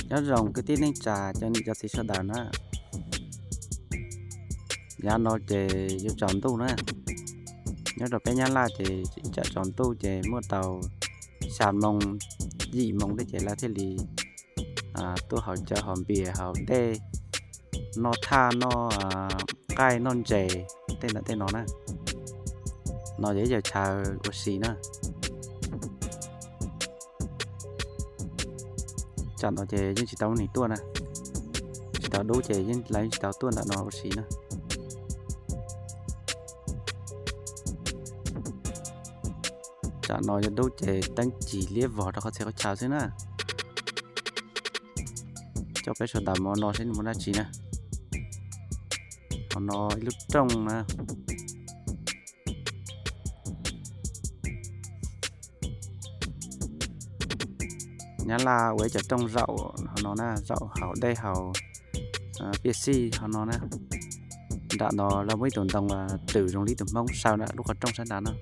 Nyob zoo kwv tij neej tsa cov niam cov txiv sawv daws na. Yav no ces yuav tsaus ntuj na. Nyob rau peb Nyab Laj ces ib tsam tsaus ntuj ces muaj tau xya moo, yim moo tej ces lawv thiaj li tuaj haus cawv haus npias haus dej, noj thaj noj nqaij noj ntses tej ntawm tej no na. No yog ib yam chaw ua si na. Tsam no ces yeej tsis tau neeg tuaj na, tsis tau dub ces yeej lawv yeej tsis tau tuaj ntawm no ua si na. Tsam no yog dub ces teeb cig liab vog rau qhov txhia qhov chaw xwb na. Coj peb sawv daws mus no seb nws muaj dab tsi na. Qhov no ib lub rooj na. Nyab Laj ua ib cov rooj zaum no na, zaum haus dej haus piaj xij ho no na. Nram no lawv muaj ib tug ntoo twm zoo li tus Hmoob saw na, lub qhov rooj sab nrad no.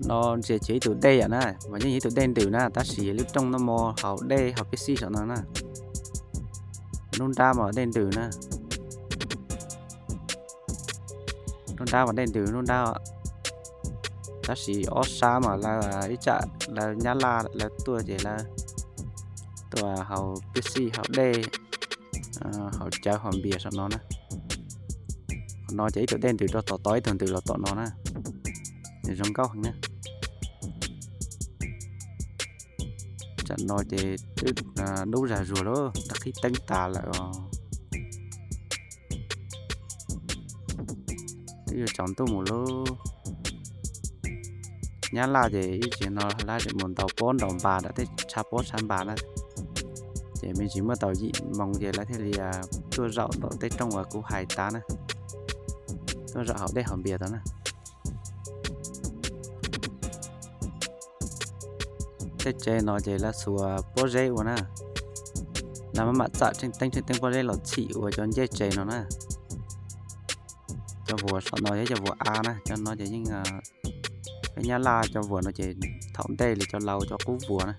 No ntsia ces ib tug dej yam na, mas yeej yog ib tug dej ntws na, tab sis lub rooj noj mov haus dej haus piaj xij saum no na. Lub nrab mas dej ntws na. Lub nrab mas dej ntws lub nrab. Tab sis ob sab mas lawv ib tsam lawv Nyab Laj lawv tuaj ces lawv tuaj haus piaj xij haus dej, haus cawv haus npias saum no na. Qhov no ces ib tug dej ntws rau tom tod ib tug ntws los tom no na. Nws zoo nkauj heev na. Tsam no ces twb dub zag zuag lawm, dab qhib teeb tas lawm os. Twb yuav tsaus ntuj mus lub. Nyab Laj ces ib tsam no lawv tseem mus ntaus pob ntaus npas nram tej tshav pob tshav npas na. Ces me ntsis muaj tau yim moo ces lawv thiaj li tuaj zaum ntaus tej rooj uas kuv hais tas na, tuaj zaum haus dej haus npias tod na. Tej tsev no ces lawv xuas pob zeb ua na. Lawv maj mam txam tsheej teeb tsheej teeb pob zeb los txhim ua cov ncej tsev no na. Cov vuas saum no yog cov vuas av na, cov no ces yeej, peb Nyab Laj cov vuas no ces thaum ntej li cov laus cov qub vuas na.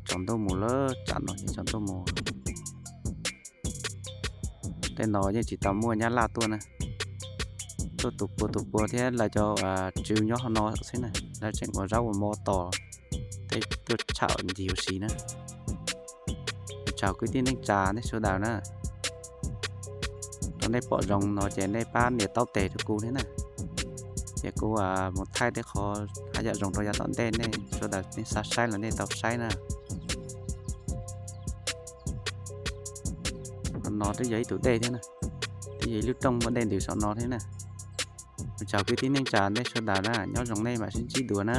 Tsaus ntuj mus lawm, tsam no tsaus ntuj mus. Tej no yeej tsis tau muaj Nyab Laj tuaj na, tuaj tus pua tus pua thiab lawv cov tswv nyob hauv no xwb na, lawv tseem ua zaub ua mov tos tej tuaj tsham ncig ua si na. Tsaug kwv tij neej tsa nej sawv daws na. Yog nej pom zoo no ces nej pab nias taub tes rau kuv thiab na, ces kuv mus thaij tej qhov haj yam zoo rau yav tom ntej nej sawv daws nej xav saib los nej tau saib na. Qhov no twb yog ib tug dej thiab na, twb yog ib lub rooj muaj dej ntws saum no thiab na. Tsaug kwv tij neej tsa nej sawv daws na, nyob zoo nej mam sib ntsib dua na.